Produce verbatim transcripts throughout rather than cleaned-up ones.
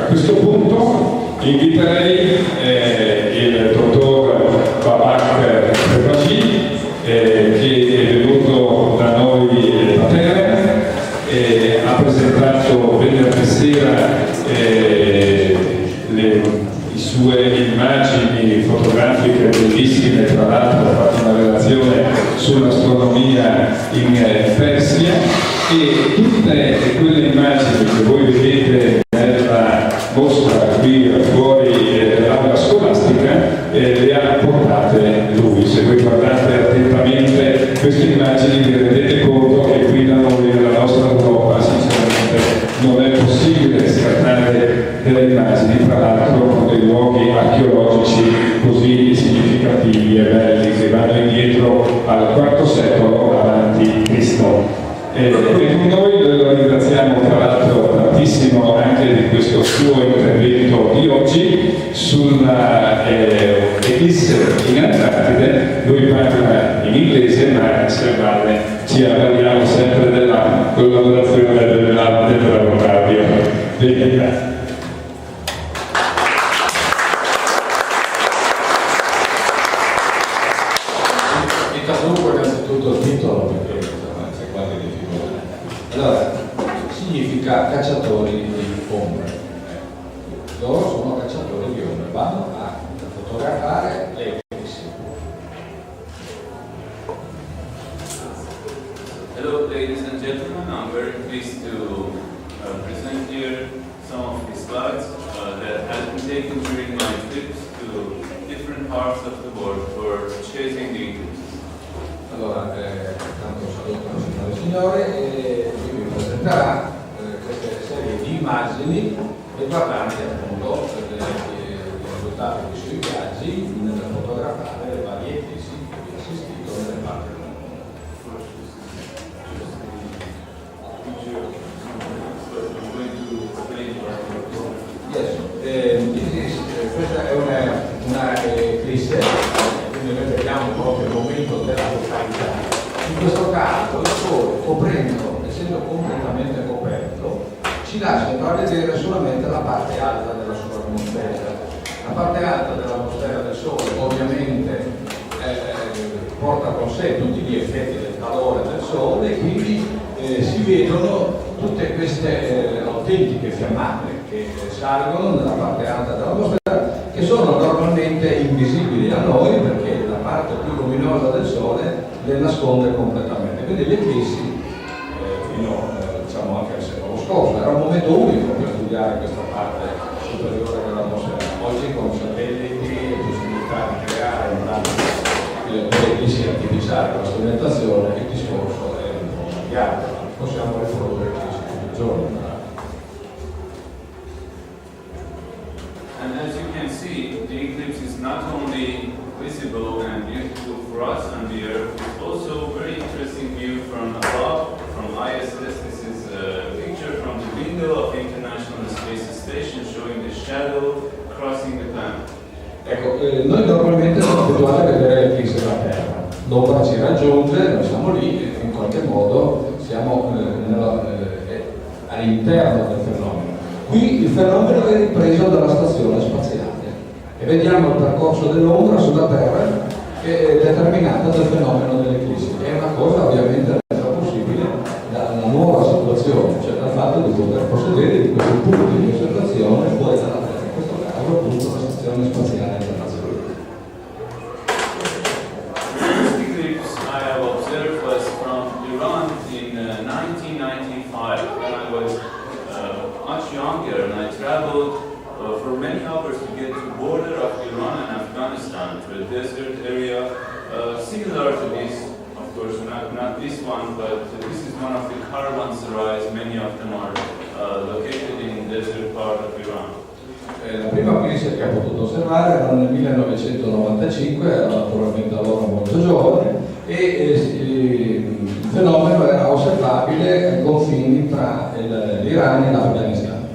A questo punto inviterei eh, il dottor Babak Ferragì, eh, che è venuto da noi eh, da Teramo e ha presentato venerdì sera eh, le, le sue immagini fotografiche bellissime, tra l'altro ha fatto una relazione sull'astronomia in eh, Persia, e tutte quelle immagini che voi vedete nella mostra qui fuori eh, dell'aula scolastica eh, le ha portate lui. Se voi guardate attentamente queste immagini vi rendete conto che qui da noi nella nostra Europa sinceramente non è possibile scattare delle immagini, tra l'altro con dei luoghi archeologici così significativi e belli che vanno indietro al quarto secolo avanti Cristo. E, e con noi, noi lo ringraziamo tra l'altro tantissimo anche di questo suo intervento di oggi sulla eh, Eclisse in Antartide. Lui parla in inglese, ma se vale ci avvaliamo sempre della collaborazione della, del Bravo Fabio. Bene. Vi traduco innanzitutto il titolo perché insomma, c'è qualche difficoltà. Allora, significa cacciatori di ombre. Loro sono cacciatori di ombre, vanno a fotografare le eclissi. Hello, ladies and gentlemen. I'm very pleased to uh, present here some of the slides uh, that have been taken during my trips to different parts of the world for chasing the eclipses. Allora, eh, tanto saluto signore e signori, e lui vi presenterà eh, questa serie di immagini riguardanti appunto eh, i risultati dei suoi viaggi nel fotografare le varie eclissi che vi assistito nelle parti del mondo. Yes, eh, questa è una, una eclisse, quindi noi vediamo proprio il momento della totalità. In questo caso il sole, coprendo, essendo completamente coperto, ci lascia intravedere solamente la parte alta della sua atmosfera. La parte alta dell'atmosfera del Sole ovviamente eh, porta con sé tutti gli effetti del calore del Sole e quindi eh, si vedono tutte queste eh, autentiche fiammate che salgono nella parte alta dell'atmosfera, che sono normalmente invisibili a noi perché la parte più luminosa del Sole le nasconde completamente. Quindi le eclissi, eh, fino eh, diciamo anche al secolo scorso, era un momento unico per studiare questa parte superiore dell'atmosfera. Oggi con satelliti e possibilità di creare intanto eh, per eclissi artificiali con la strumentazione il discorso è un po' cambiato. Possiamo riprodurre eclissi tutti i giorni. And as you can see, the eclipse is not only visible and beautiful for us on the Earth, it's also a very interesting view from above, from I S S. This is a picture from the window of the International Space Station showing the shadow crossing the planet. Ecco, eh, noi normalmente siamo abituati a vedere l'eclisse dalla Terra, l'ombra ci raggiunge, noi siamo lì e in qualche modo siamo eh, nella, eh, all'interno del fenomeno. Qui il fenomeno è ripreso dalla stazione spaziale e vediamo il percorso dell'ombra sulla Terra che è determinata dal fenomeno dell'eclissi. È una cosa ovviamente resa possibile dalla nuova situazione, cioè dal fatto di poter possedere di questi punti di osservazione fuori dalla Terra, in questo caso appunto la Stazione Spaziale Internazionale. The first eclipse I have observed was from Iran in uh, nineteen ninety-five when I was uh, much younger and I traveled uh, for many hours to get to the border of Iran and Afghanistan, to a desert area uh, similar to this, of course, not, not this one, but this is one of the caravanserais. Many of them are uh, located in desert part of Iran. Eh, la prima eclisse che ho potuto osservare era nel millenovecentonovantacinque, ero naturalmente allora molto giovane, e eh, il fenomeno era osservabile ai confini tra l'Iran e l'Afghanistan.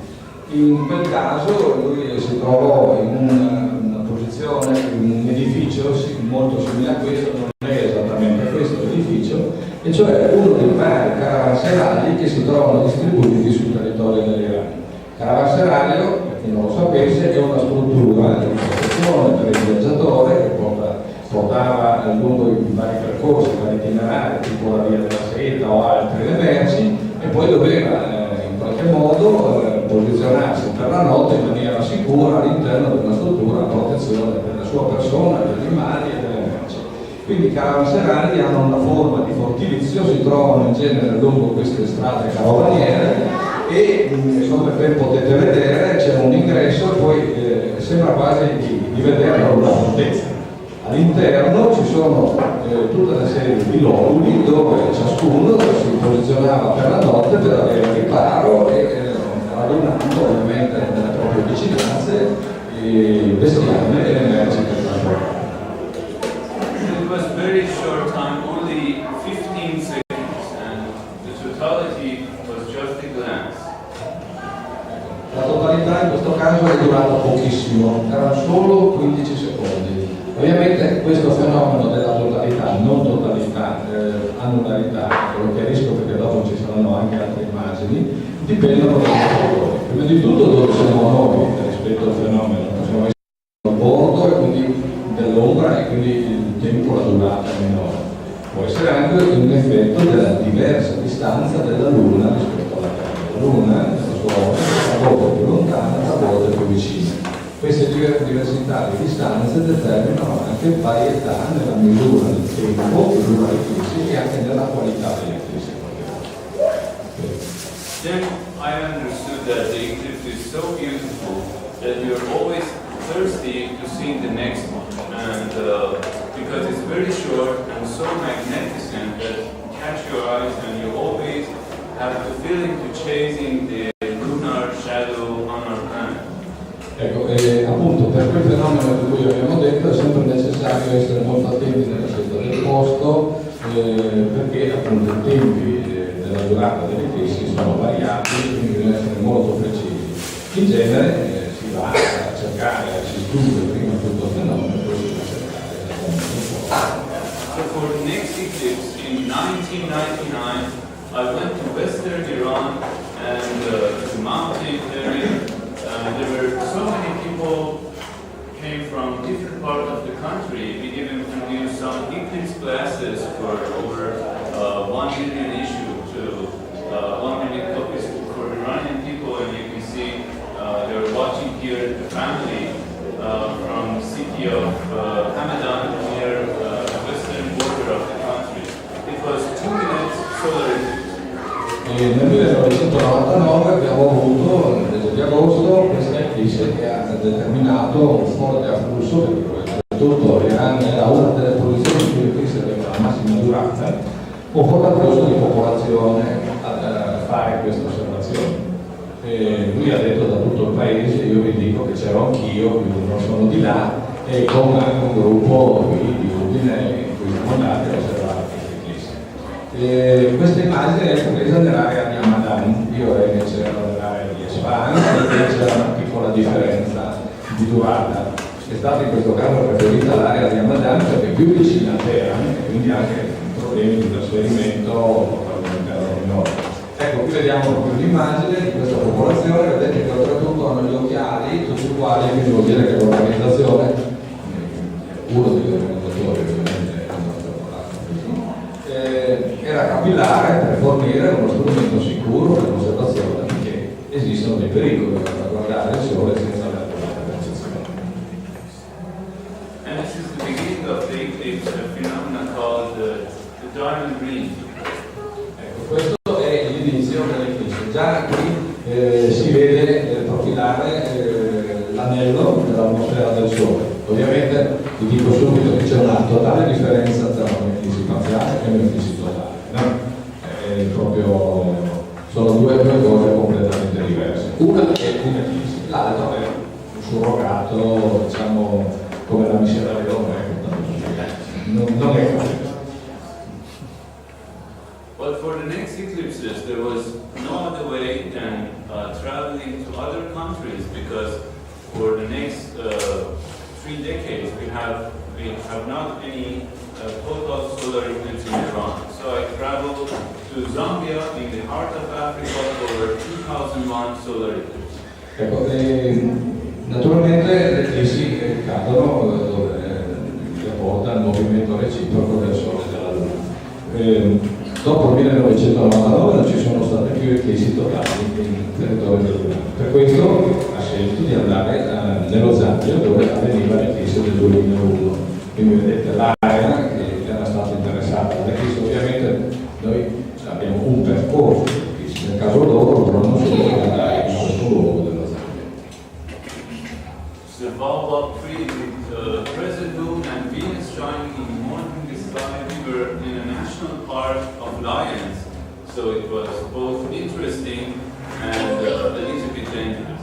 In quel caso lui si trovò in una, una posizione, in un edificio molto simile a questo, non è esattamente questo l'edificio, e cioè uno dei vari caravanseragli che si trovano distribuiti sul territorio dell'Iran. Caravanserraglio, per chi non lo sapesse, è una struttura di protezione per il viaggiatore che porta, portava lungo i vari percorsi, i vari itinerari, tipo la via della Seta o altri, le merci, e poi doveva eh, in qualche modo eh, posizionarsi per la notte in maniera sicura all'interno di una struttura a protezione della sua persona, degli animali e delle merci. Quindi i caravanserraglii hanno una forma di fortilizio, si trovano in genere lungo queste strade carovaniere e come ben potete vedere c'è un ingresso e poi eh, sembra quasi di, di vedere una fortezza. All'interno ci sono eh, tutta una serie di loculi dove ciascuno si posizionava per la notte per avere riparo e eh, radunando ovviamente nelle proprie vicinanze eh, bestiame e le merci per trasportare. It was very short time, only fifteen seconds, and the totality was just a glance. La totalità in questo caso è durata pochissimo, erano solo quindici secondi. Ovviamente questo fenomeno della totalità, non totalità, eh, anularità, lo chiarisco perché dopo ci saranno anche altre immagini, dipendono dai fattori. Prima di tutto dove siamo noi rispetto al fenomeno, possiamo essere a bordo e quindi dell'ombra e quindi il tempo, la durata è minore. Può essere anche un effetto della diversa distanza della Luna rispetto alla Terra. La Luna, nella sua orbita, a volte è più lontana, a volte è più vicina. Queste diver- diversità di distanze determinano anche varietà nella misura del tempo che dura l'eclissi e anche nella qualità dell'eclissi. Then I understood that the eclipse is so beautiful that you're always thirsty to see the next one. And uh, because it's very short and so magnificent that catch your eyes and you always have the feeling to chasing the lunar shadow on our planet. Ecco, eh, appunto per quel fenomeno di cui abbiamo detto è sempre necessario essere molto attenti nella scelta del posto eh, perché appunto i tempi eh, della durata dell'eclissi sono variabili, quindi bisogna essere molto precisi. In genere eh, si va a cercare, si studia prima tutto il fenomeno e poi si va a cercare esattamente il posto. So for the next eclipse in nineteen ninety-nine, I went to western Iran and uh, to mountain area. Uh, there were so many people came from different parts of the country. We even produced some eclipse classes for over uh, one million issue to uh, one million copies for Iranian people, and you can see uh, they're watching here the family uh, from the city of uh, Hamadan near uh, the western border of the country. It was two minutes solar eclipse. E nel millenovecentonovantanove abbiamo avuto, nel mese di agosto, questa eclissi che ha determinato un forte afflusso, perché come detto tutto l'Iran era una delle posizioni in cui l'eclissi aveva la massima durata, un forte afflusso di popolazione a fare questa osservazione. E lui ha detto da tutto il paese, io vi dico che c'ero anch'io, quindi non sono di là, e con anche un gruppo qui di Udine in cui siamo andati a osservare questa eclissi. E questa immagine è presa nell'area di Hamadan, io ero invece ero nell'area di Esfahan, e c'era una piccola differenza di durata. È stata in questo caso preferita l'area di Hamadan perché è più vicina a Teheran e quindi anche problemi di trasferimento all'interno di noi. Ecco, qui vediamo proprio l'immagine di questa popolazione, vedete che oltretutto hanno gli occhiali tutti uguali, quindi vuol dire che l'organizzazione, uno degli organizzatori ovviamente è il nostro eh, era capillare per fornire uno strumento sicuro per l'osservazione, perché esistono dei pericoli per guardare il sole senza avere questa percezione. And this is the beginning of the eclipse, a phenomenon called uh, the diamond ring. Ecco, questo è l'inizio dell'eclissi. Già qui eh, si vede eh, profilare eh, l'anello dell'atmosfera del Sole. Ovviamente vi dico subito che c'è una totale differenza tra un'eclissi parziale e un'eclissi totale. No? È proprio, sono due, due cose completamente diverse. Una è un'eclissi, l'altra è un surrogato, diciamo, come la miscela dell'ombra, ecco, tanto per spiegare. Non, non è quello. But for the next eclipses, there was no other way than uh, traveling to other countries, because for the next uh, three decades we have we have not any uh, total solar eclipse in Iran. So I traveled to Zambia in the heart of Africa for two thousand one solar eclipse. Ecco, eh, naturalmente le crisi eh, cadono eh, dove eh, che porta il movimento reciproco del Sole e della Luna. Eh, dopo il millenovecentonovantanove non ci sono state più eclissi totali in territorio dell'Unione. Per questo ha scelto di andare eh, nello Zambia dove avveniva l'eclissi del duemilauno. Quindi vedete l'area che era stata interessata dall'eclissi, ovviamente noi abbiamo un percorso, nel caso loro però non sono stati andati in questo luogo della Zambia. The Baobab tree with uh, crescent moon and Venus shining in morning sky. We were in a national park of lions, so it was both interesting and uh, a little bit dangerous.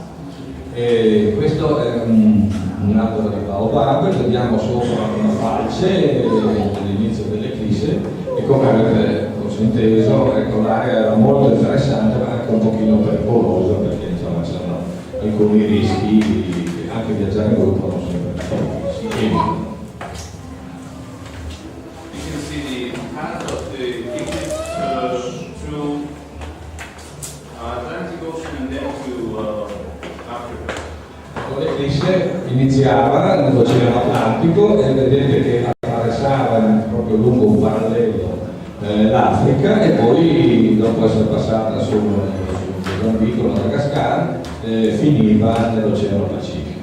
E questo è un, un albero di baobab, vediamo sopra una falce all'inizio dell'eclissi e come avete forse inteso, ecco, l'area era molto interessante ma anche un pochino pericolosa perché insomma c'erano alcuni rischi, anche viaggiare in gruppo non sempre. You can see the path of the English uh, through uh, Atlantic Ocean and then to uh, Africa. L'eclissi iniziava nell'Oceano Atlantico e vedete che attraversava proprio lungo un parallelo eh, l'Africa e poi dopo essere passata sul, sul Mozambico, Madagascar, eh, finiva nell'Oceano Pacifico.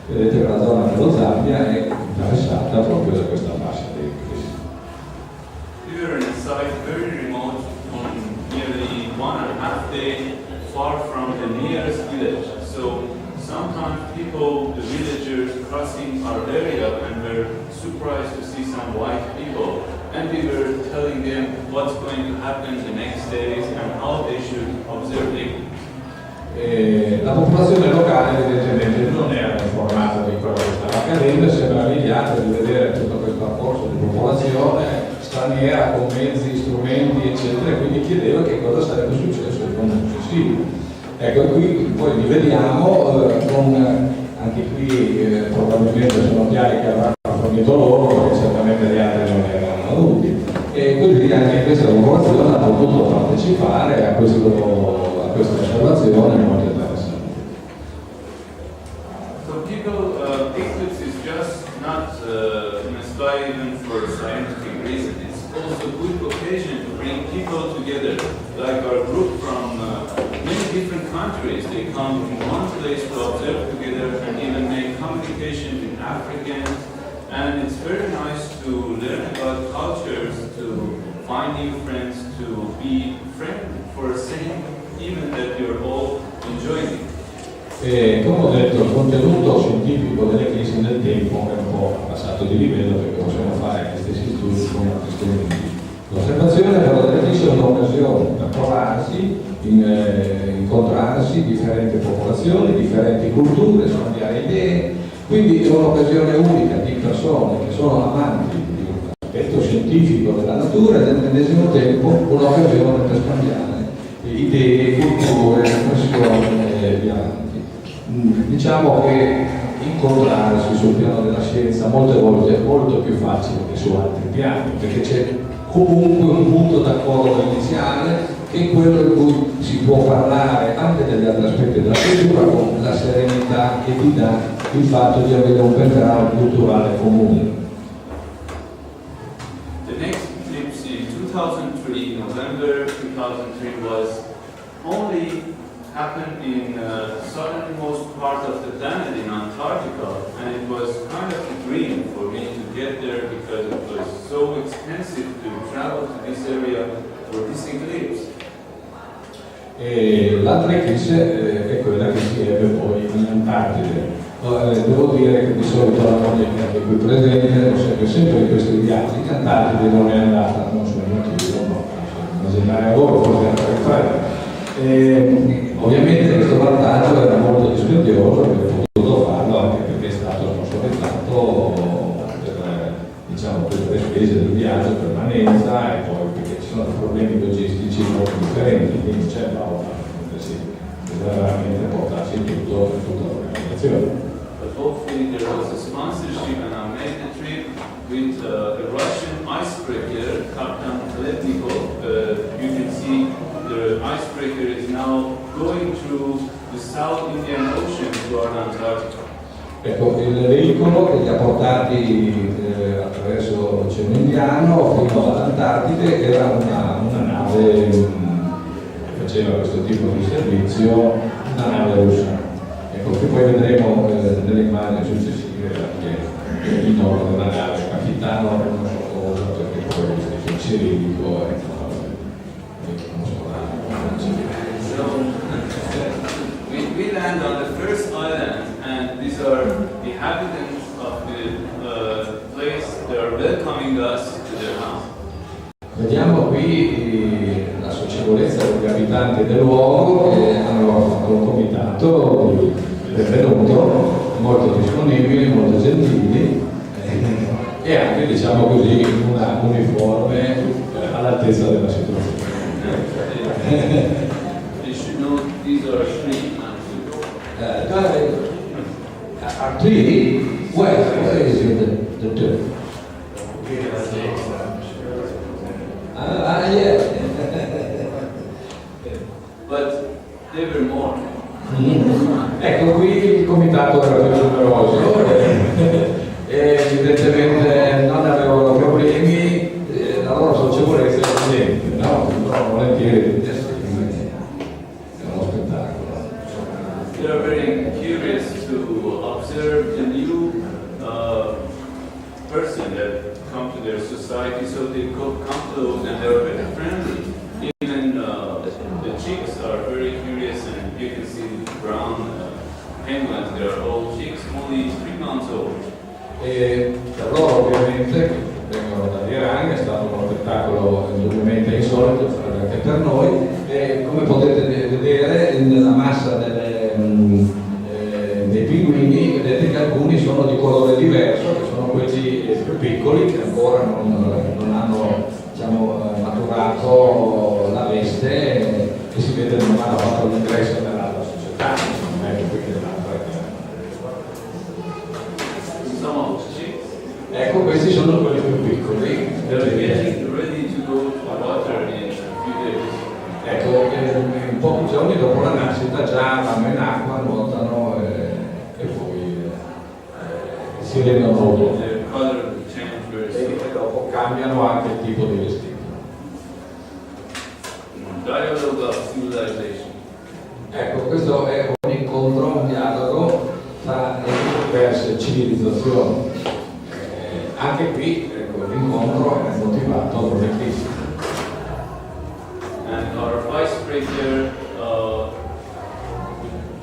Vedete che la zona dello Zambia è interessata proprio da questa fascia di crisi. We were in a site very remote, on nearly one and a half day far from the nearest village. So sometimes people, the villagers crossing our area and were surprised to see some white people. And we were telling them what's going to happen the next days and how they should observe it. E la popolazione locale evidentemente non era informata di quello che stava accadendo e si è meravigliata di vedere tutto questo afflusso di popolazione straniera con mezzi, strumenti eccetera e quindi chiedeva che cosa sarebbe successo il giorno successivo. Ecco, e qui poi li vediamo eh, con, anche qui eh, probabilmente sono chiari che avranno fornito loro, perché certamente gli altri non li avranno avuti. E quindi anche questa popolazione ha potuto partecipare a, questo, a questa osservazione molto interessante. So people, uh, eclipse is just not uh, an experiment for scientific reason. It's also a good occasion to bring people together, like our group from uh, many different countries. They come in one place to observe together and even make communication in African. And it's very nice to learn about cultures, to find new friends, to be friends for a same event that you're all enjoying. E come ho detto, il contenuto scientifico delle crisi nel tempo è un po' passato di livello perché possiamo fare gli stessi studi con altri strumenti. L'osservazione però delle crisi è un'occasione per trovarsi, in, eh, incontrarsi, differenti popolazioni, differenti culture, scambiare idee, quindi è un'occasione unica di persone che sono amanti di un aspetto scientifico della natura e nel medesimo tempo un'occasione per scambiare idee, culture, espressioni e via avanti. Mm, diciamo che incontrarsi sul piano della scienza molte volte è molto più facile che su altri piani, perché c'è comunque un punto d'accordo iniziale che è quello in cui si può parlare anche degli altri aspetti della cultura con la serenità che ti dà il fatto di avere un background culturale comune. The next eclipse in two thousand three, November two thousand three, was only happened in uh, southernmost part of the planet in Antarctica, and it was kind of a dream for me to get there because it was so expensive to travel to this area for this eclipse. E l'altra eclisse eh, è quella che si ebbe poi in Antartide. Eh, devo dire che di solito la moglie che è qui presente lo segue sempre in questi viaggi, in Antartide non è andata, non so il motivo, ma immaginare a loro forse anche il freddo. E, ovviamente questo vantaggio era molto dispendioso, aver potuto farlo anche perché è stato sponsorizzato per diciamo, per le spese del viaggio, permanenza e poi perché ci sono problemi logistici molto differenti, quindi c'è Paola che sì, bisogna veramente portarsi tutto e tutta l'organizzazione. But hopefully there was a sponsorship and I made the trip with uh, a Russian icebreaker, Captain Kletnikov. Uh, you can see the icebreaker is now going through the South Indian Ocean to Antarctica. Ecco, il veicolo che li ha portati eh, attraverso l'Oceano Indiano fino all'Antartide era una, una nave mm, che faceva questo tipo di servizio, una nave russa. Ecco, che poi vedremo eh, nelle immagini successive anche il nome della nave, capitano, non so cosa, perché poi è cirillico, ecco, non so. So, we, we land on the first island, and these are the inhabitants of the uh, place. They are welcoming us to their house. Vediamo qui la socievolezza degli abitanti del luogo che hanno fatto un comitato di benvenuto, molto disponibili, molto gentili eh, e anche, diciamo così, in una uniforme eh, all'altezza della situazione. You should know these are three, not two. Uh, are three? Where, where is it? The, the two? Ah, ah, yeah. But there were more. Ecco, qui il comitato era più numeroso e evidentemente non avevano problemi, eh, la loro socievolezza è evidente, no? Però volentieri tutti assieme, è uno spettacolo. They are very curious to observe the new uh, person that come to their society, so they co- come close and they are very friendly. Even uh, the chicks are very curious, and you can see brown uh, penguins. They are all chicks, only three months old. E per loro ovviamente, che vengono dall'Iran, è stato uno spettacolo indubbiamente insolito, sarebbe anche per noi, e come potete vedere nella massa delle, mm, eh, dei pinguini, vedete che alcuni sono di colore diverso, che sono quelli eh, più piccoli che ancora non, non hanno diciamo, eh, maturato la veste e si vede che non hanno fatto l'ingresso nella società, insomma, ecco, quindi è un'altra Some of the chicks, Ecco, questi sono quelli più piccoli. they're getting ready to go to the water in a few days. Ecco, eh, in pochi giorni dopo la nascita già vanno in acqua, nuotano e, e poi eh, si rendono autonome. The color will change very E soon. poi dopo cambiano anche il tipo di vestito. Dialogue of civilization. Ecco, questo è un incontro, un dialogo tra le diverse civilizzazioni. Eh, anche qui ecco, l'incontro è motivato da un eclittico. And our icebreaker uh,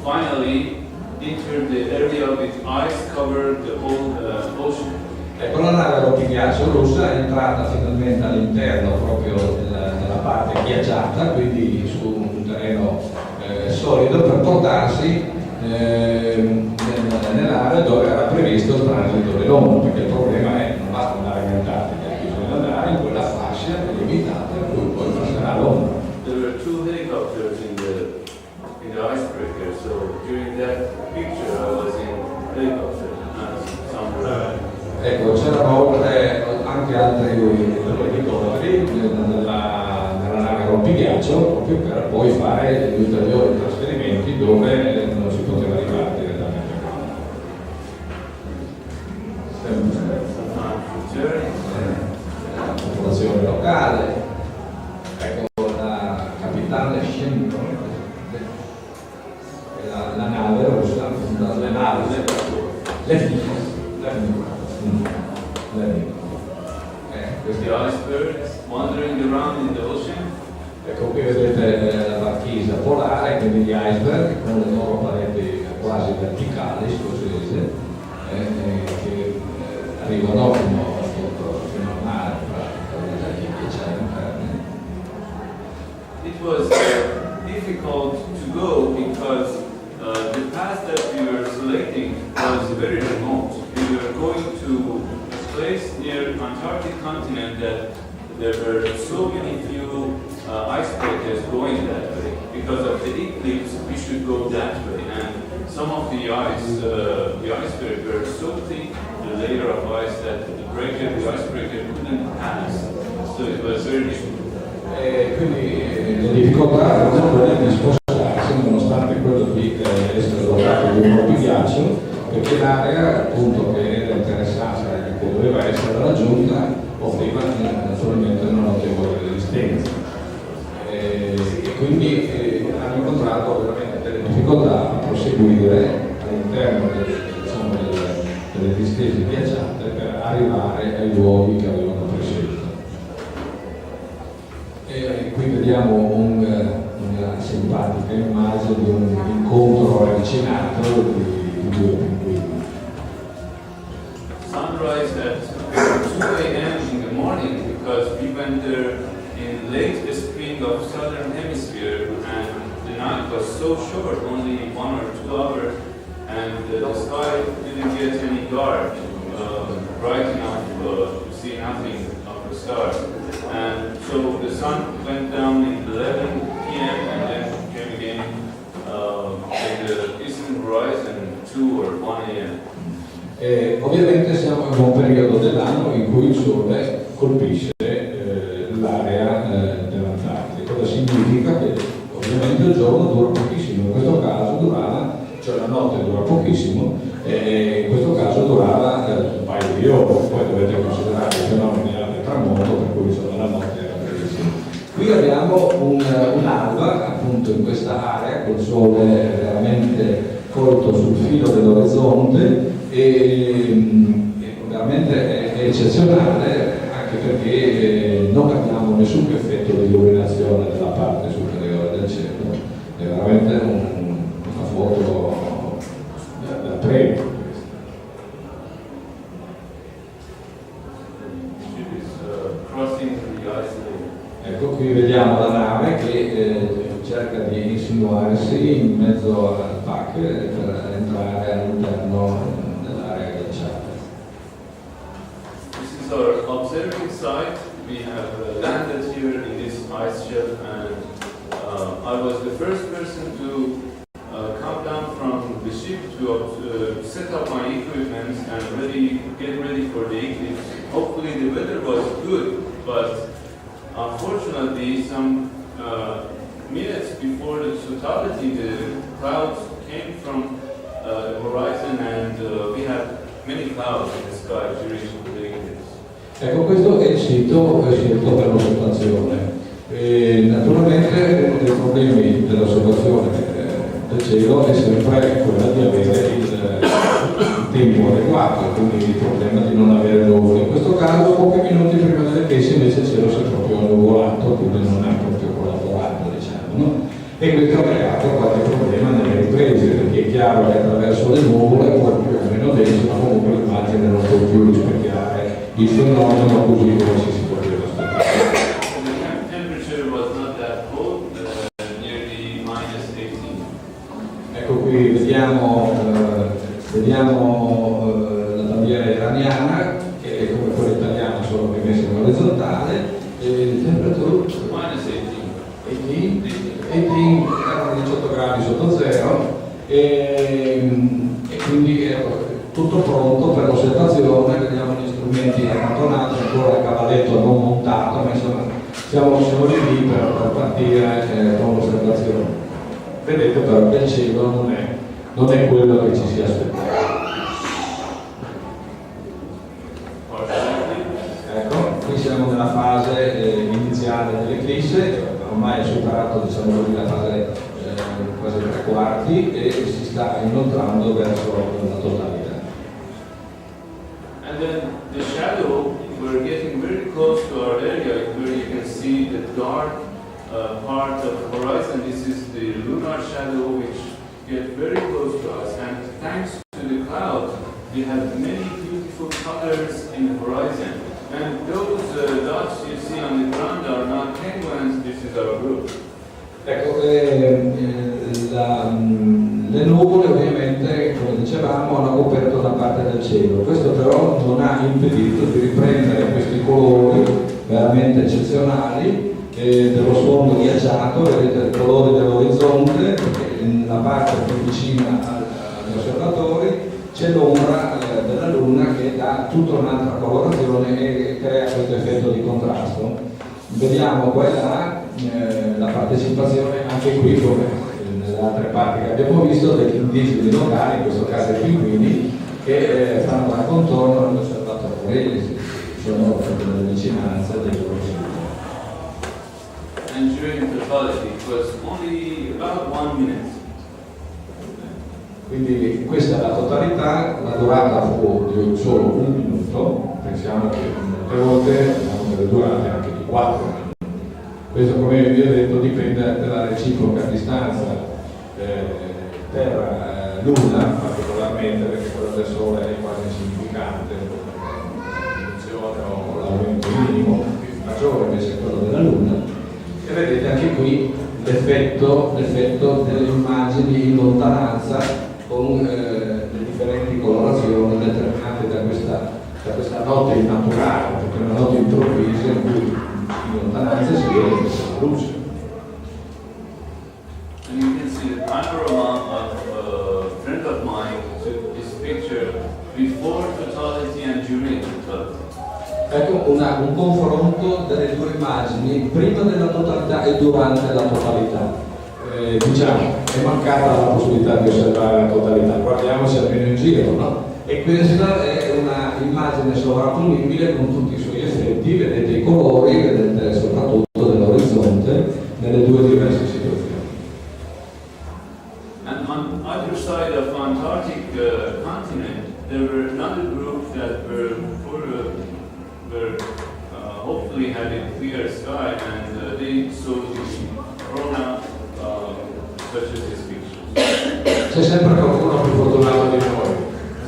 finally entered the area with ice covered the whole uh, ocean. Ecco, la nave rompighiaccio russa è entrata finalmente all'interno proprio della, della parte ghiacciata, quindi su un terreno eh, solido per portarsi eh, nel- nell'area dove era previsto il transito dell'onda, perché il problema è non basta andare in Antartica, bisogna andare in quella fascia delimitata in cui poi passerà l'onda. There were two helicopters in the in the icebreaker, so during that picture I was in helicopter, not somewhere. Ecco, c'erano oltre anche altri due elicotteri nella, nella nave rompighiaccio proprio per poi fare gli ulteriori trasferimenti dove non si poteva arrivare direttamente qua. Sempre Sometimes it's very la popolazione locale, ecco la capitale Shinto, la, la nave russa, la, la nave Levnikov, Levnikov, Levnikov. Eh, the icebergs wandering around in the ocean. Ecco qui vedete eh, la marchisa polare, quindi gli iceberg con le loro pareti quasi verticali, scozzese, eh, eh, che eh, arrivano fino, appunto, fino al mare, tra tra i ghiacciai interni. It was uh, difficult to go because uh, the path that we were selecting was very remote. We were going to a place near Antarctic continent that there were so many few uh, icebreakers going that way. Because of the eclipse, we should go that way. And some of the ice, uh, the iceberg were so thick, the layer of ice, that the breaker, the icebreaker couldn't pass. So it was very difficult. E quindi eh, le difficoltà erano quelle di spostarsi, nonostante quello di eh, perché l'area appunto che era interessata e che doveva essere raggiunta offriva eh, naturalmente una notevole resistenza. E, e quindi eh, hanno incontrato veramente delle difficoltà a proseguire all'interno delle, diciamo, delle, delle distese ghiacciate per arrivare ai luoghi che avevano prescelto. E qui vediamo un, una simpatica immagine di un incontro ravvicinato di, di due pinguini. Sunrise at two a.m. in the morning because we went there in late spring of southern hemisphere and the night was so short, only one or two hours, and uh, the sky didn't get any dark uh, bright enough uh, to see nothing of the stars. And so the sun went down in eleven p.m. and then came again uh, at the eastern horizon two or one a.m. E ovviamente siamo in un periodo dell'anno in cui il sole colpisce eh, l'area eh, dell'Antartide. Cosa significa? Che ovviamente il giorno dura pochissimo, in questo caso durava, cioè la notte dura pochissimo, e in questo caso durava eh, un paio di ore, poi dovete considerare i fenomeni di alto tramonto, per cui insomma la notte era brevissima. Qui abbiamo un, un'alba appunto in questa area col sole veramente colto sul filo dell'orizzonte e, e veramente è, è eccezionale anche perché eh, non abbiamo nessun effetto di illuminazione della parte superiore del cielo, è veramente un, una foto da, da premio. Crossing the ice layer. Ecco, qui vediamo la nave che eh, cerca di insinuarsi in mezzo al pack per entrare all'interno dell'area ghiacciata. This is our observing site. We have uh, landed here in this ice shelf and uh, I was the first person to uh, come down from the ship to uh, set up my equipment and ready, get ready for the eclipse. Hopefully the weather was good, but unfortunately some uh, minutes before the totality, the clouds came from uh, the horizon and uh, we had many clouds in the sky during the eclipse. Ecco, questo è il sito scelto per l'osservazione. E naturalmente uno dei problemi dell'osservazione eh, del cielo è sempre quello di avere il, il tempo adeguato, quindi il problema di non avere nuvole. In questo caso pochi minuti prima dell'eclissi invece il cielo si è proprio annuvolato, quindi non ha proprio collaborato, diciamo. No? E questo ha creato qualche problema nelle riprese, perché è chiaro che attraverso le nuvole, pur più o meno dense, ma comunque l'immagine non può più rispecchiare il fenomeno così come ci si poteva aspettare. The temperature was not that cold, uh, nearly minus eighteen. Ecco qui vediamo, eh, vediamo eh, la bandiera iraniana, che è come quella italiana, solo che messa in orizzontale, e il temperature Minus eighteen. eighteen, eighteen, erano diciotto gradi sotto zero, e, e quindi ecco, tutto pronto per l'osservazione, vediamo gli strumenti accantonati, ancora il cavalletto non montato, ma insomma siamo, siamo lì lì per, per partire eh, con l'osservazione. Vedete però che il cielo non è, non è quello che ci si aspettava. Ecco, qui siamo nella fase eh, iniziale dell'eclisse, ormai è superato diciamo così, la fase eh, quasi tre quarti e si sta inoltrando verso la totalità. And then the shadow, we're getting very close to our area where you can see the dark uh, part of the horizon. This is the lunar shadow which get very close to us. And thanks to the clouds, we have many beautiful colors in the horizon. And those uh, dots you see on the ground are not penguins, this is our group. Ecco, eh, la, le nuvole ovviamente, come dicevamo, hanno coperto una parte del cielo. Questo però non ha impedito di riprendere questi colori veramente eccezionali eh, dello sfondo ghiacciato, vedete il colore dell'orizzonte, perché nella parte più vicina agli osservatori c'è l'ombra eh, della luna che dà tutta un'altra colorazione e crea questo effetto di contrasto. Vediamo qua e là eh, la partecipazione anche qui come nel altre parti che abbiamo visto, degli indigeni locali, in questo caso i pinguini, che eh, fanno da contorno all'osservatorio e sono proprio nelle vicinanze dei loro siti. And during totality, it was only about one minute. Quindi questa è la totalità, la durata fu di solo un minuto, pensiamo che molte volte abbiamo delle durate anche di quattro minuti. Questo, come vi ho detto, dipende dalla reciproca distanza eh, Terra-Luna, particolarmente perché quella del Sole è quasi insignificante, la diminuzione o l'aumento minimo, maggiore invece quello della Luna. E vedete anche qui l'effetto, l'effetto delle immagini in lontananza con eh, le differenti colorazioni determinate da questa, da questa notte innaturale, perché è una notte improvvisa in cui in lontananza si vede questa luce. And you can see the panorama of a friend of mine took this picture before totality and during totality. Ecco una, un confronto delle due immagini, prima della totalità e durante la totalità. Eh, diciamo, è mancata la possibilità di osservare la totalità, guardiamoci almeno in giro, no? E questa è una immagine sovrapponibile con tutti i suoi effetti, vedete i colori, vedete soprattutto nell'orizzonte, nelle due diverse situazioni. And on either side of Antarctic uh, continent, there were another group that were, for, uh, were uh, hopefully had a clear sky, and uh, they saw the corona uh, such as this picture. C'è sempre qualcuno più fortunato di noi.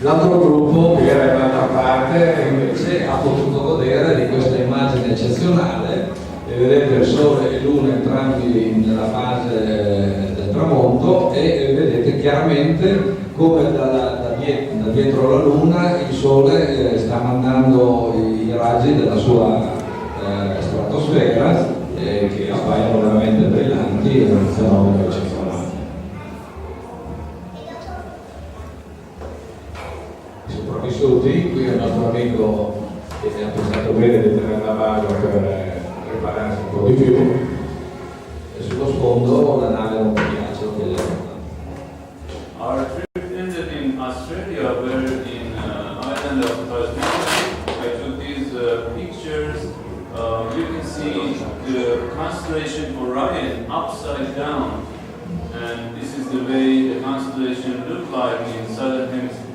L'altro gruppo, che era in un'altra parte, invece ha potuto godere di questa immagine eccezionale, e vedete il sole e luna entrambi nella fase del tramonto e vedete chiaramente come da, da, da dietro la luna il sole eh, sta mandando i, i raggi della sua eh, stratosfera eh, che appaiono veramente brillanti e un fenomeno eccezionale. I sopravvissuti, qui è il nostro amico che ha pensato bene di tenere la barba per eh, prepararsi un po' di più, e sullo sfondo la nave Montiacio che è Our trip ended in Australia, where in uh, island of Tasmania, I took these uh, pictures. Uh, you can see the constellation Orion upside down, and this is the way the constellation looked like in southern hemisphere.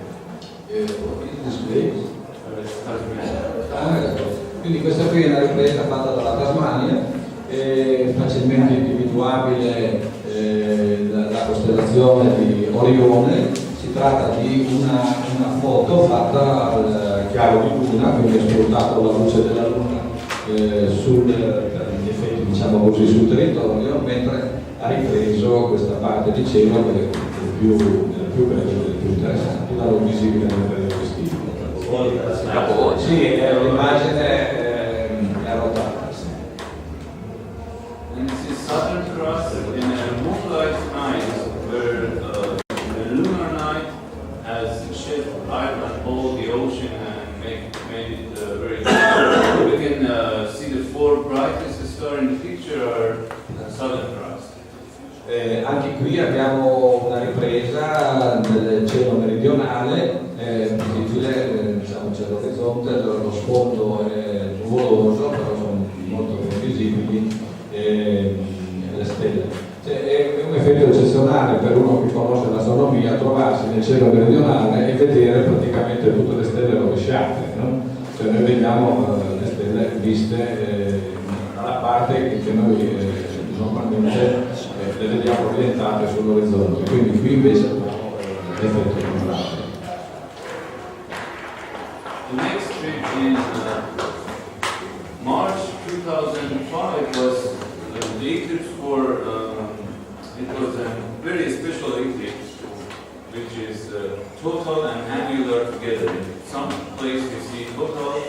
Eh, what is this place? Uh, it's Tasmania. Ah, ecco. Quindi questa qui è una ripresa fatta dalla Tasmania, è facilmente individuabile eh, la, la costellazione di Orione. Si tratta di una, una foto fatta al chiaro di luna, quindi ha sfruttato la luce della luna eh, sul, per gli effetti, diciamo così, sul territorio, mentre ha ripreso questa parte di cielo che è più, è più bella e più interessante, da non visibile nel periodo estivo. Capovolto. Sì, è un'immagine eh, è rotata. Sì. And this is Southern Cross in a moonlight night, where uh, the lunar night has shaped Ireland, all the ocean, and make, made it uh, very. We can uh, see the four brightest stars in the picture are uh, Southern Cross. Eh, anche qui abbiamo una ripresa del cielo meridionale, eh, visibile, eh, diciamo, c'è l'orizzonte, lo sfondo è nuvoloso, però sono molto ben visibili eh, le stelle. Cioè, è un effetto eccezionale per uno che conosce l'astronomia trovarsi nel cielo meridionale e vedere praticamente tutte le stelle rovesciate. No? Cioè, noi vediamo eh, le stelle viste eh, dalla parte che noi eh, normalmente eh, le vediamo orientate sull'orizzonte, quindi qui invece abbiamo eh, l'effetto contrario. The next trip in uh, March two thousand five was uh, the eclipse for, um, it was a very special eclipse, which is uh, total and annular together. In some place you see total,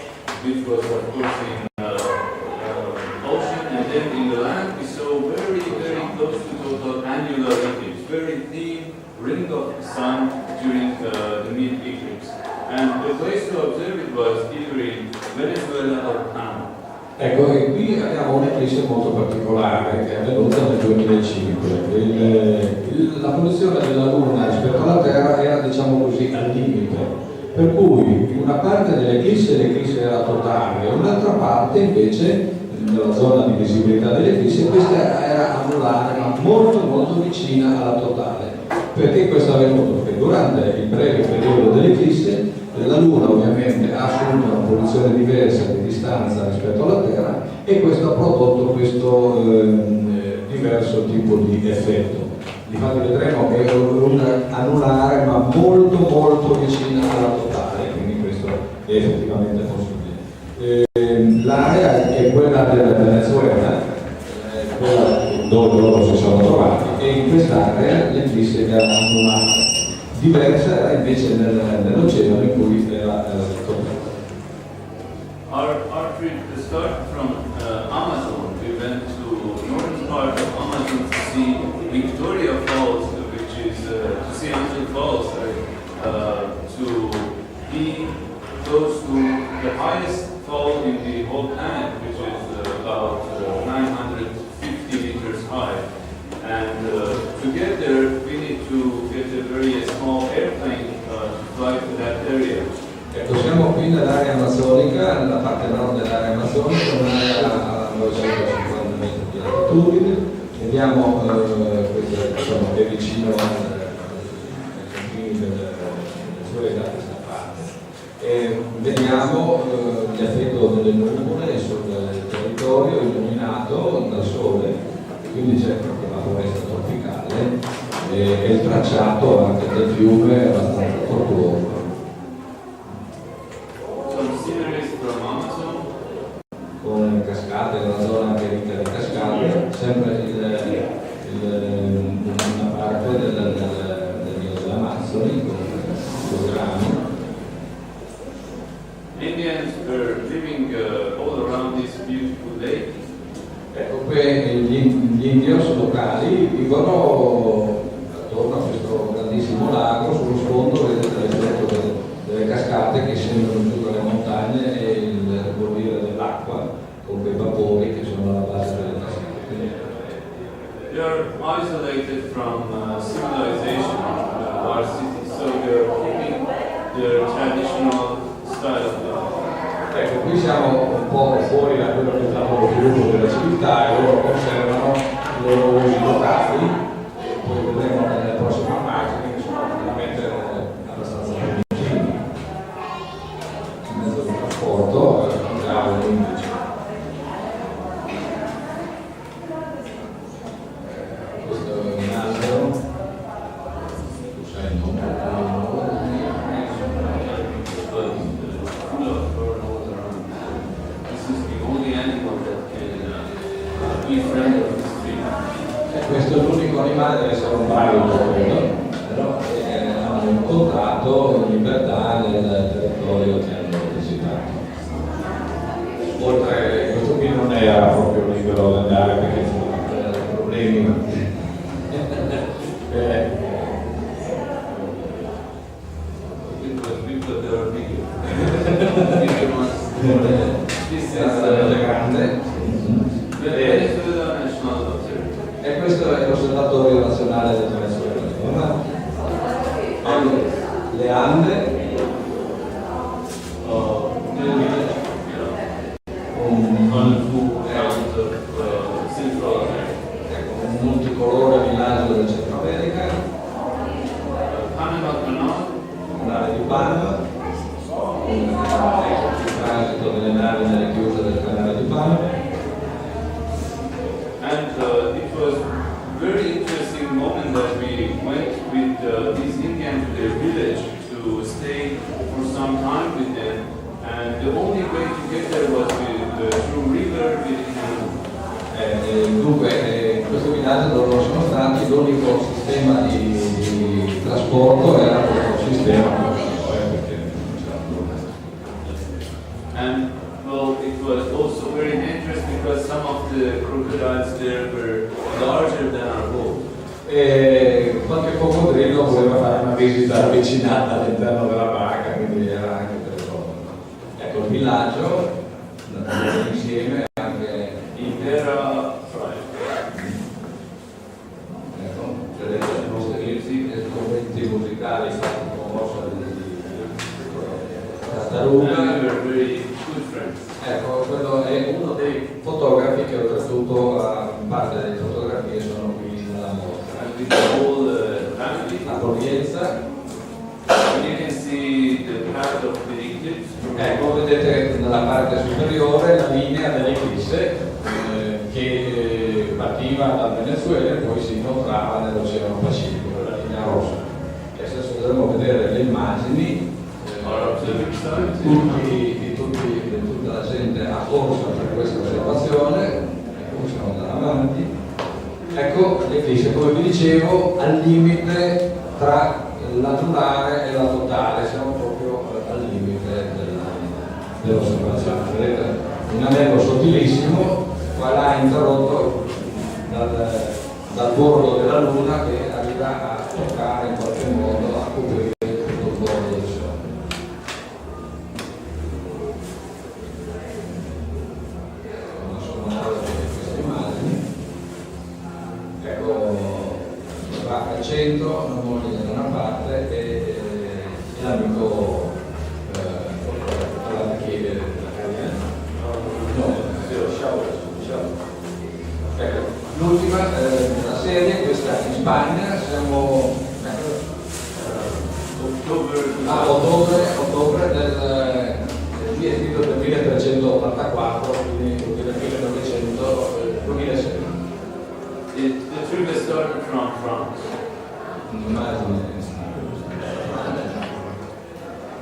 which was of course in uh, uh, ocean, and then in the land we saw very, very close to total annular eclipse, very thin ring of the sun during uh, the mid eclipse. And the place to observe it was either in Venezuela or Panama. Ecco, e qui abbiamo un'eclissi molto particolare che è avvenuta nel duemilacinque. Il- il- la posizione della Luna rispetto alla Terra era, diciamo così, al limite, per cui una parte dell'eclissi, l'eclissi era totale, e un'altra parte invece, nella zona di visibilità dell'eclissi, questa era anulare, ma molto molto vicina alla totale. Perché questo è avvenuto? Perché durante il breve periodo dell'eclissi la Luna ovviamente ha assunto una posizione diversa di distanza rispetto alla Terra, e questo ha prodotto questo ehm, diverso tipo di effetto. Difatti vedremo che è un anulare, ma molto molto vicina alla totale, quindi questo è effettivamente possibile. Ehm, l'area è quella del Venezuela, eh, quella dove loro si sono trovati, e in quest'area l'eclissi era anulare. Diversa era invece nel- nell'oceano in cui era eh, totale. Our, our trip started from uh, Amazon. We went to northern part of Amazon to see Victoria Falls, which is uh, to see Angel Falls, uh, to be close to the highest fall in the whole planet, which is uh, about uh, nine hundred fifty meters high. And uh, to get there, we need to get a very small airplane uh, to fly to that area. Ecco, siamo qui nell'area amazzonica, nella parte nord dell'area amazzonica, un'area a novecentocinquanta metri di altitudine. Vediamo eh, questa, diciamo, che è vicino al- ai confini del Venezuela da questa parte. E vediamo eh, l'effetto delle nuvole sul territorio illuminato dal sole, quindi c'è proprio la foresta tropicale e, e il tracciato anche del fiume è abbastanza tortuoso. Some sceneries from Amazon. Con cascate, una zona anche ricca di cascate, sempre il, il- una parte del, del, del Rio dell'Amazzoni, come programma. Indians were living uh, all around this beautiful lake. Ecco, qui gli, gli indios locali vivono attorno a questo grandissimo lago, sullo sfondo vedete l'effetto delle, delle cascate che scendono giù dalle montagne e il ribollire dell'acqua con quei vapori che sono alla base delle cascate. Quindi They are isolated from uh, civilization, uh, our cities, so they are keeping their traditional style of life. Ecco, qui siamo un po' fuori da quello che è stato lo sviluppo della civiltà e loro conservano i loro usi locali, e poi vedremo nelle prossime immagini che sono veramente abbastanza primitivi. Il mezzo di trasporto eh, non ha un indice. Questo è un albero, tu sai il nome? This is the only animal that can uh, be friend of this tree. E questo è l'unico animale, deve essere un vallo, credo, però eh, hanno incontrato in libertà nel territorio che hanno visitato. Oltre, questo qui non era proprio libero di andare perché c'erano problemi. Eh, It was big, but there are bigger. Bigger ones. This is era veramente uh, grande. the Venezuela National Observatory. E questo è l'osservatorio nazionale del Venezuela. Allora, le Ande, Uh, the village, un, Honolulu, around uh, Central America. Ecco, un multicolore villaggio del Centro America, Panama Canal, canale di Panama, un ecco, il transito delle navi nelle chiuse del canale di Panama. And uh, it was very interesting moment that we went with uh, these Indians to their village to stay for some time with them. And the only way to get there was with, uh, through river with canoe. Eh, dunque, eh, in questo villaggio dove loro sono stati, l'unico sistema di, di trasporto era questo sistema con canoe, perché non c'era problema. And well, it was also very dangerous because some of the crocodiles there were larger than our boat. E qualche coccodrillo voleva fare una visita avvicinata all'interno della barca, quindi era anche pericoloso. Ecco, il villaggio, andiamo insieme. Luna. And we were very good friends. Ecco, quello è uno dei fotografi che oltretutto ha parte delle fotografie sono qui nella mostra. And with the whole uh, family. Accoglienza. And you can see the path of the eclipse. Ecco, vedete nella parte superiore la linea dell'eclisse eh, che eh, partiva dal Venezuela e poi si inoltrava nell'Oceano Pacifico, la linea rossa. Adesso andremo a vedere le immagini tutti, di, tutti, di tutta la gente accorsa per questa osservazione, ecco, possiamo andare avanti. Ecco, l'eclisse, come vi dicevo, al limite tra l'anulare e la totale, siamo proprio al limite dell'osservazione. Vedete, un anello sottilissimo, qua là interrotto dal, dal bordo della Luna che arriva a toccare in qualche modo, a coprire tutto il bordo del Sole. Ecco, va al centro, la moglie da una parte e l'amico eh, la chiede no, ecco, l'ultima eh, della serie, questa in Spagna, siamo eh, ottobre, ah, ottobre, ottobre del, eh, lì è scritto del milletrececentoottantaquattro, quindi vuol dire millenovecento, eh, duemilasei. It, the trip started from France. Immagine.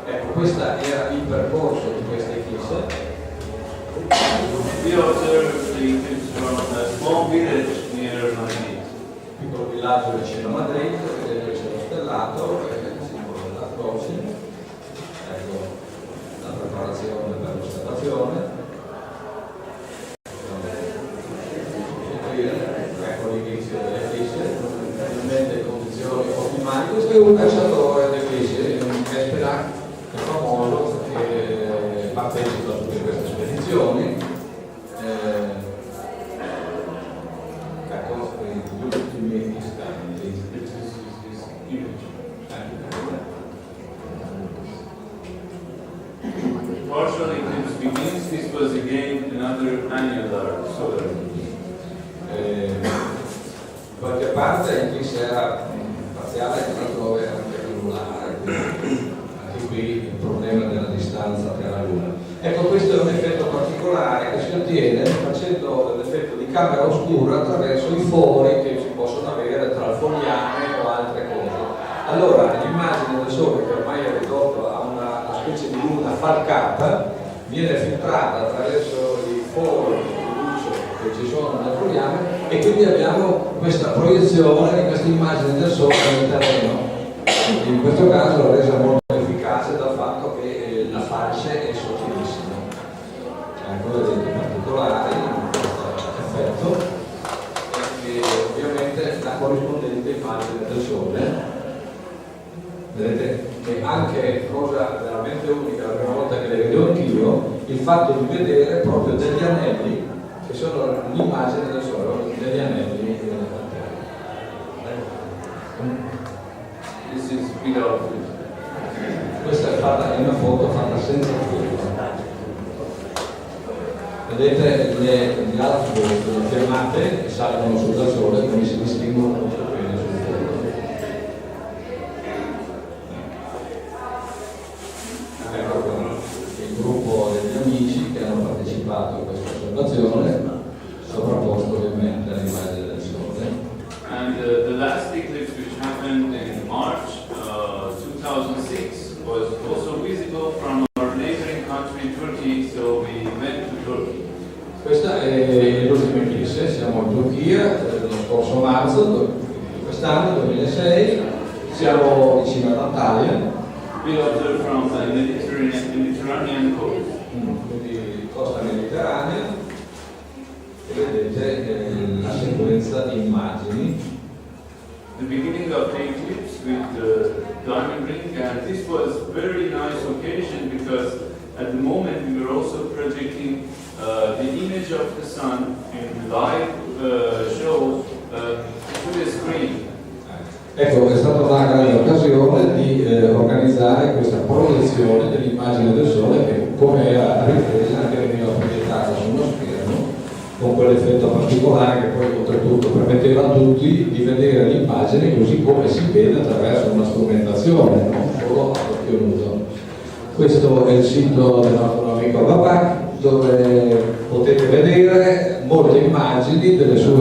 Ecco, questo era il percorso di questa eclisse. We observed the eclipse from a small village near Madrid. Piccolo villaggio vicino a Madrid, vedete c'è lo stellato, che è il simbolo della croce. Ecco, la preparazione per l'osservazione. Ecco l'inizio dell'eclisse, finalmente in condizioni ottimali. Questo è un cacciatore di eclisse, un Espera, che è famoso, che partecipa a tutte queste spedizioni. Eh, ecco gli ultimi istanti. Partial eclipse begins. This was again another annular solar eclipse. Eh, in qualche parte l'eclisse era mm, parziale, altrove era anche anulare. Anche qui il problema della distanza Terra-Luna. Ecco, questo è un effetto particolare che si ottiene facendo l'effetto di camera oscura attraverso i fori che si possono avere tra il fogliame o altre cose. Allora, l'immagine del Sole, che ormai è ridotto a una, una specie di luna falcata, viene filtrata attraverso i fori di luce che ci sono nel fogliame e quindi abbiamo questa proiezione di questa immagine del Sole nel terreno. In questo caso la resa molto efficace dal fatto che eh, la falce è sottilissima. Ecco, vedete i particolari in questo effetto e ovviamente la corrispondente immagine del Sole. Vedete che anche cosa veramente unica, la prima volta che le vedo anch'io, il fatto di vedere proprio degli anelli che sono l'immagine del Sole, degli anelli eh, This is without filter. Questa è fatta in una foto fatta senza filtro. Vedete le, gli altri le fiammate che salgono sul da sole, quindi si distinguono molto bene sul foto. Ecco il gruppo degli amici che hanno partecipato a questa osservazione, sovrapposto ovviamente all'immagine del sole. And uh, the last eclipse, which happened in March uh, two thousand six, was also visible from our neighboring country, Turkey, so we went to Turkey. Questa è l'ultima eclisse, siamo in Turchia, eh, lo scorso marzo, quest'anno, duemilasei, siamo vicino ad Antalya. We observed from the Mediterranean, Mediterranean coast. Mm, quindi costa mediterranea. Vedete eh, la sequenza di immagini. The beginning of the eclipse with the diamond ring, and this was very nice occasion because at the moment we were also projecting uh, the image of the sun in live uh, show uh, to the screen. Ecco, è stata una grande occasione di eh, organizzare questa proiezione dell'immagine del Sole che, come era ripresa, anche veniva proiettata su uno schermo con quell'effetto particolare che poi oltretutto permetteva a tutti di vedere l'immagine così come si vede attraverso una strumentazione, non solo a occhio nudo. Questo è il sito del nostro amico Babak, dove potete vedere molte immagini delle sue